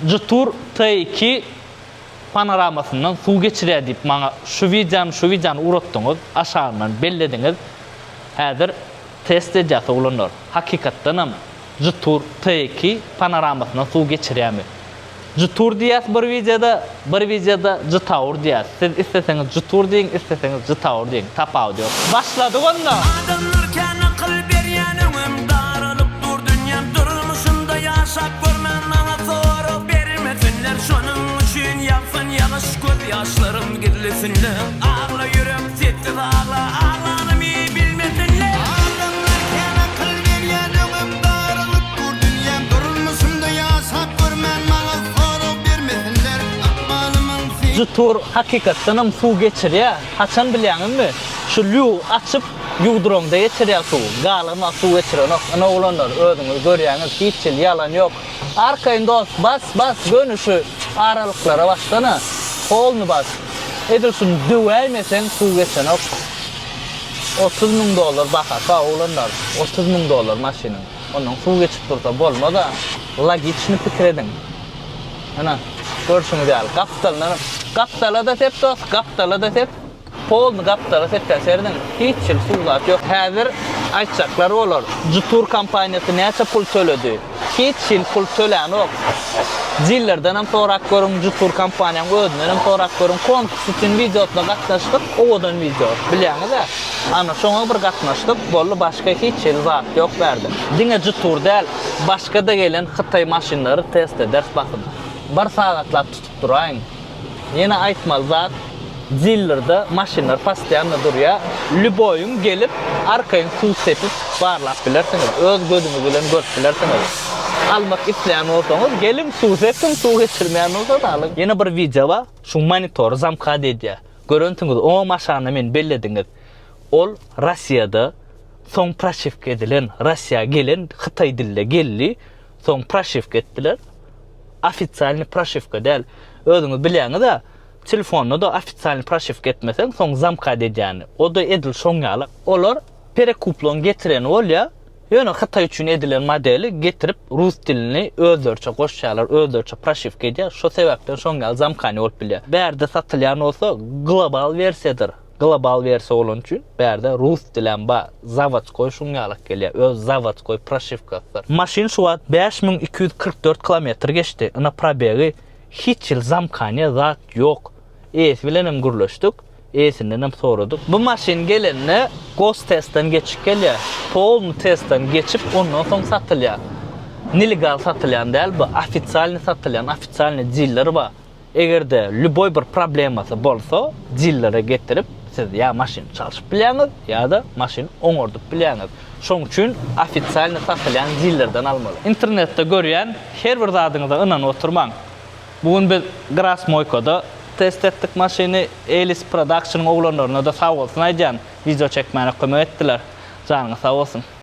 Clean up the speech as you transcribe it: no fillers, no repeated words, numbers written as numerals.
Jetour T2 panoramasyndan suw geçirýär diýip maňa şu wideony şu wideony ugratdyňyz, aşagyndan bellediňiz. Häzir test edýäs oglanlar. Hakykatdanam Jetour T2 panoramasyndan suw geçirýärmi? Jetour diýýäs bir wideoda, bir wideoda Jetaur diýýäs. Siz isleseňiz Jetour diýiň, isleseňiz Jetaur diýiň, tapawudy ýok. Başladyk onda! Adamlar kän akyl berýän öňem daralyp dur dünýäm durmuşymda ýaşap görmän maňa sorag bermesinler şonuň üçin ýagsyn ýagyş göz ýaşlarym gizlesinler agla ýürek sessiz agla aglanymy bilmesinler. Adamlar kän akyl berýän öňem daralyp dur dünýäm durmuşymda ýaşap görmän maňa sorag bermesinler ykbalymyň Jetour hakykatdanam suw geçirýär. Haçan bilýäňizmi? Şu lýugy açyp ýuwduraňda geçirýär suwy. Galan wagt suw geçirenok. Ine oglanlar özüňiz görýäňiz hiç hili ýalan ýok. Arkaýyn dost bas bas göni şu aralyklara bassana. Polny bas. Edil şuny döwäýmeseň suw geçenok. 30 müň dollar bahasy bar oglanlar. 30 müň dollar maşynyň. Ondan suw geçip dursa bolmaz-a. Logiçny pikir ediň. Ine, görşüňiz ýaly, gapdalyndan, gapdala-da sep dost, gapdala-da sep. Polny gapdala sepýär, serediň, hiç hili suw zat ýok. Häzir aýtjaklar bolar, Jetour kompaniýasy näçe pul töledi? Hiç hili pul tölänok. Dillerdenem sorap görüň, Jetour kompaniýanyň özündenem sorap görüň. Konkurs üçin wideosyna gatnaşdyk, owadan wideo, bilýäňiz-ä. Ana, şoňa bir gatnaşdyk, boldy, başga hiç hili zat ýok bärde. Diňe Jetour däl, başga-da gelen hytaý maşynlary test ederis basym. Bir sagatlap tutup duraýyň. Ýene aýtmaly zat, dillerde maşynlar postoýanno durýar. Lýuboýyň gelip arkaýyn suw sepip barlap bilersiňiz. Öz gözüňiz bilen görüp bilersiňiz. Almak isleýän bolsaňyz geliň suw sepiň, suw geçirmeýän bolsa-da alyň. Ýene bir wideo bar, şu monitory zamkad edýär. Görensiňiz, oňam aşagyna meni bellediňiz. Ol Rossiýada soň proşiwka edilen, Rossiýa gelen hytaý dilde geldi, soň proşiwka etdiler. Ofitsialnyý proşiwka däl. Özüňiz bilýäňiz-ä, telefonda-da ofitsialnyý proşiwka etmeseň, soň zamkat edýäni. O-da edil şoň ýaly. Olar perekuplan getireni bolýar. Ýöne hytaý üçin edilen modeli getirip rus dilini özleriçe goşýarlar, özleriçe proşiwka edýär. Şo sebäpden şoň ýaly zamkaniýa bolup bilýär. Bärde satylýan bolsa global wersiýadyr. Global wersiýa bolany üçin bärde rus dilem bar. Zawodskoý şuň ýalak gelýär. Öz zawodskoý proşiwkasydyr. Maşyn şu wagt 5244 kilometr geçdi. Ina probegi hiç hili zamkaniýa zat ýok. Eýesi bilenem gürleşdik. Eýesindenem soradyk. Bu maşyn gelende gostestden geçip gelýär. Polny testden geçip ondan soň satylýar. Nelegal satylýan däl bu, ofitsialnyý satylýan, ofitsialnyý diller bar. Eger-de lýuboý bir problemasy bolsa, dillere getirip, siz ýa maşyny çalşyp bilýäňiz, ýa-da maşyny oňardyp bilýäňiz. Şoň üçin ofitsialnyý satylýan dillerden almaly. Internetde görýän her bir zadyňyza ynanyp oturmaň. Bu gün biz Grasmoýkada test etdik maşyny. Elis Productionyň oglanlaryna-da sagbolsun aýdýan, wideo çekmäne kömek etdiler. Janyňyz sag bolsun.